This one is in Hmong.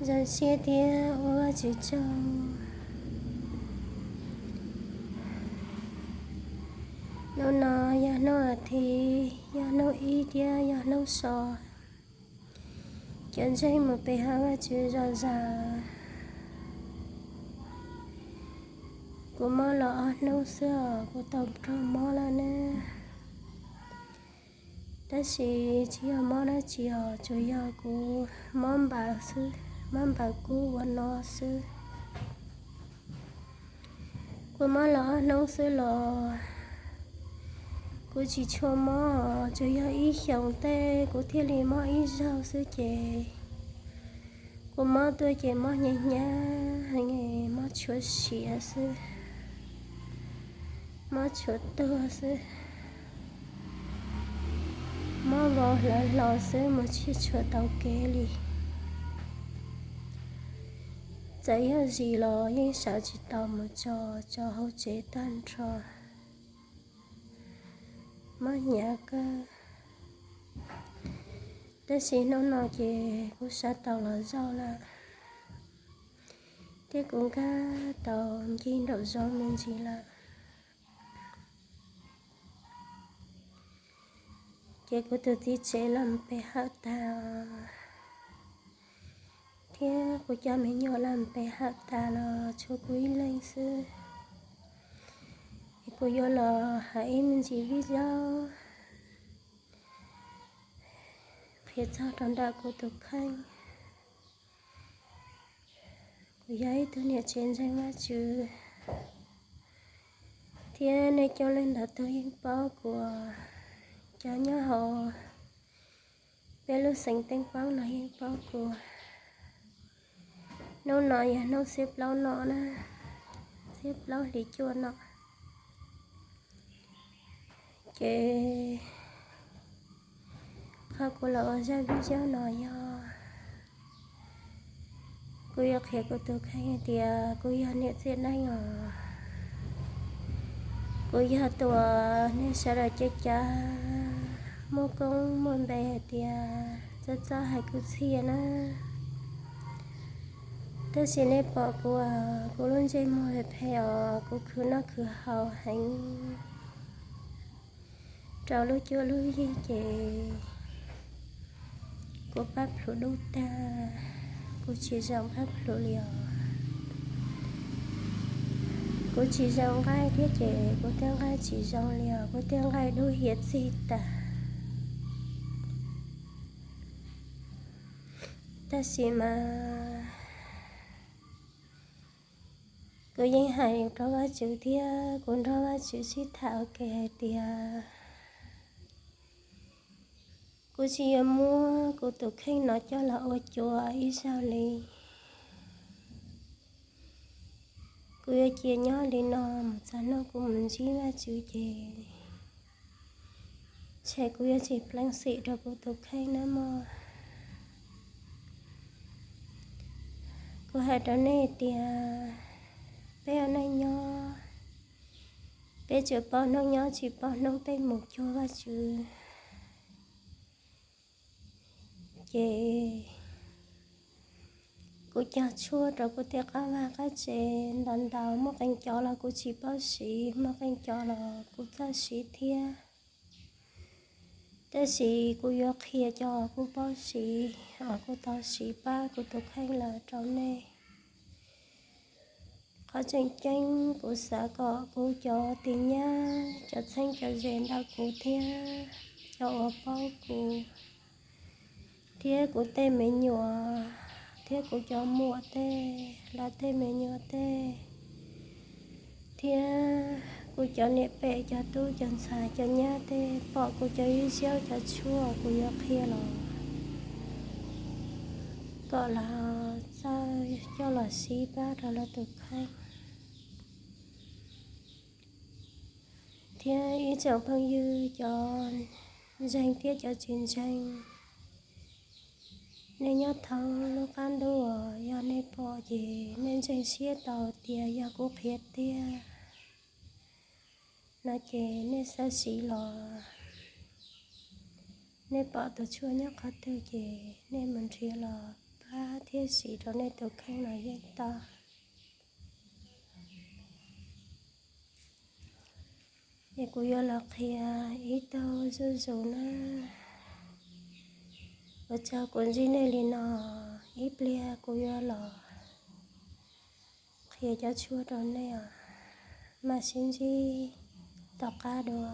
Zoo siab thiab ua Vajtswv tsaug. Hnub no yog hnub as thiv, yog hnub ib thiab yog hnub so. Cov ntseeg mus pe hawm Vajtswv zom zaws. Kuv mob los ob hnub xwb os, kuv tau raug mob lawm na. Tab sis tsis yog mob dab tsi os, tsuas yog kuv mob npaws xwb, mob npaws kub ua no xwb. Kuv mob los ob hnub xwb los kuv tsis tshua mob, tsuas yog ib xyoos tej kuv thiaj li mob ib zaug xwb ces kuv mob tuaj ces mob hnyav hnyav, mob tshuav siav xwb, mob tshuav tuag xwb, mob vau hlawv hlo xwb, mus tsis tshua tau kev li. Txawm yog zis los yeej sawv tsis tau mus tso, tso hauv tsev tag nrho, mob hnyav kawg. Tab sis hnub no ces kuv sawv tau los zaum lawm, thiab kuv nkag tau ncig nraum zoov me ntsis lawm. Ces kuv tus txiv tsev los pe hawm tag, thiab kuv cov me nyuam los pe hawm tag los tshuav kuv ib leeg xwb. Es kuv yuav los hais ib me ntsis vij zaub qhia txog rau ntawm kuv tus kheej. Kuv yog ib tug niam tsev ntseeg Vajtswv, thiab nej coob leej ntau tus yeej paub kuv, cov nyob hauv peb lub xeev Teej Poob no yeej paub kuv. Hnub no yog hnub xiab plaub no na, xiab plaub hli cuaj no. Ces qhov kuv los ua zaj vij zaub no yog kuv yuav qhia kuv tus kheej hais tias kuv yog niam txiag neej os. Kuv yog tus uas nej sawv daws cav cav muaj koob muaj npe hais tias txawj txawj hais kwv txhiaj na. Tab sis nej pom kuv, kuv lub ntsej muag phem os, kuv khwv noj khwv haus heev, rau lub cuab lub yig ces kuv pab plhus dub tag, kuv tsis zoo pab plhus li os. Kuv tsis zoo nqaij thiab ces kuv tej nqaij tsis zoo li os, kuv tej nqaij dub hiav txig tas. Tab sis mas kuv yeej hais rau Vajtswv thiab kuv nrog Vajtswv sib tham ua ke hais tias kuv tsis yuav muab kuv tus kheej no coj los ua cuav ib zaug li. Kuv yuav cia nyob li no mus txog hnub kuv mus ntsib Vajtswv ces ntshe kuv yuav tsis pleev xwm rau kuv tus kheej nawb mog. Kuv hais rau nej tias peb ua neej nyob, peb tsuas paub hnub nyob tsis paub hnub peb mus cuag Vajtswv. Ces kuv cog tshuaj rau kuv tej qab vaj qab tsev ntau ntau, muaj qee cov los kuv tsis paub siv, muaj qee cov los kuv txawj siv thiab. Tab sis kuv yuav qhia cov kuv paub siv, uas kuv tau siv pab kuv tus kheej lawm rau nej. Qhov tseem ceeb kuv xav kom kuv cov tis nyab, cov txheeb cov ze ntawm kuv thiab cov uas paub kuv, thiab kuv tej me nyuam, thiab kuv cov muam tej, lawv tej me nyuam tej, thiab kuv cov niam pem cov tub cov ntxhais cov nyab tej pom kuv cov vij zaub cov tshuaj kuv yuav qhia los kom lawv txawj coj los siv pab rau lawv tus kheej. Thiab ib tsoom phooj ywg cov ntseeg thiab cov tsis ntseeg, nej nyob thoob lub qab ntuj uas yog nej pom ces nej ntseeg siab tau tias yog kuv qhia tiag no ces nej xav siv los nej pom tus tshuaj nyob qhov twg ces nej mus nrhiav los thiab siv rau nej tus kheej los yeej tau. Ces kuv yuav los qhia ib tug zuj zus na. Ua tsaug kuv ntsib nej li no, ib pliag kuv yuav los qhia cov tshuaj rau nej os. Mam sib ntsib tom qab dua.